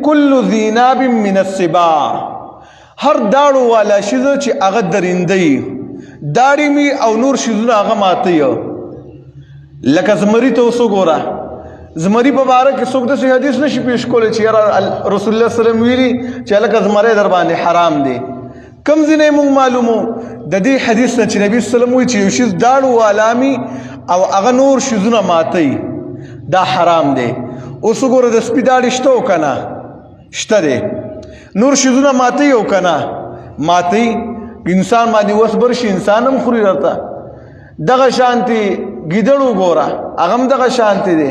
کل ذیناب من السباع، هر داړو والا شیز چې هغه درندې داړي می او نور شیزونه هغه ماته یو. لکه زمری ته اوس وګوره، زمری په باره کې څوک داسې حدیث نشي پیش کولی چې یاره رسول الله صلی الله علیه وسلم ویلي چې هلکه زمری در باندې حرام دی. کم ځینې مونږ معلومو د دې حدیث نه چې نبی صلی الله علیه وسلم وایي چې یو شیز داړو والامي او هغه نور شیزونه ماتوي، دا حرام دی. اوس وګوره د سپي داړې شته او که نه؟ شته دی. نور شیزونه ماتوي او که نه؟ ماتوي. انسان باندې وس برشي انسان هم خوري راته. دغه شانتي ګیدړ وګوره، هغه هم دغه شانتي دی،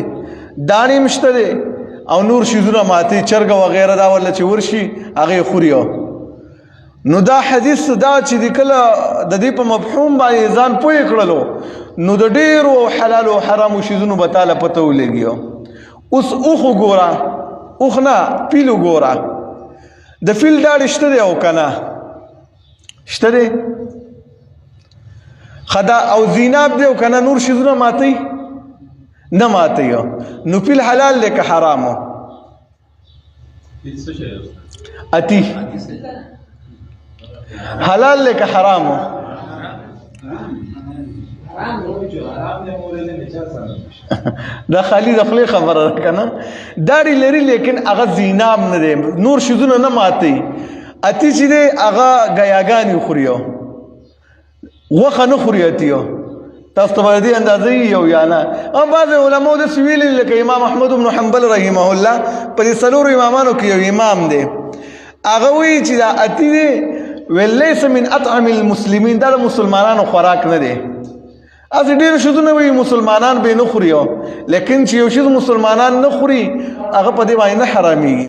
داڼې هم شته دی او نور شیزونه ماتوي، چرګه وغیره دا ورله چې ورشي هغه یې خوري. نو دا حدیث دا چې د کله د دې په مفهوم باندې ځان پوه کړلو، نو د ډیرو حلال او حرامو شیزونو به تاله پته ولګي. اوس اوښ وګوره، اوښ نه پیل وګوره، د فیل داړې شته دی او که نه؟ شته دی. خدا او زیناب دی او که نه؟ نور شیزونه ماتوي؟ نه ماتوي. نو پیل حلال دی که حرامو؟ اتی حلال لکه حرامو؟ دا خالی د خپل خبره ده کنه، داړي لري لیکن هغه زینام نه دی، نور شیزونه نه ماتي. اتی چې دی هغه غیاګانی خوري، غوښه نه خوري اتیو. تاسو ته به دې اندازې یو یا نه؟ او بعضې علماو داسې ویلي لکه امام احمد بن حنبل رحمه الله، په دې څلورو امامانو کې یو امام دی، هغه وایي چې دا اتی دی ویل لیس من اطعم المسلمین، دا د مسلمانانو خوراک نه دی. هسې ډېر شیزونه وایي مسلمانان به نه خوري، لیکن چې یو شیز مسلمانان نه خوري هغه په دې باندې نه حرامېږي.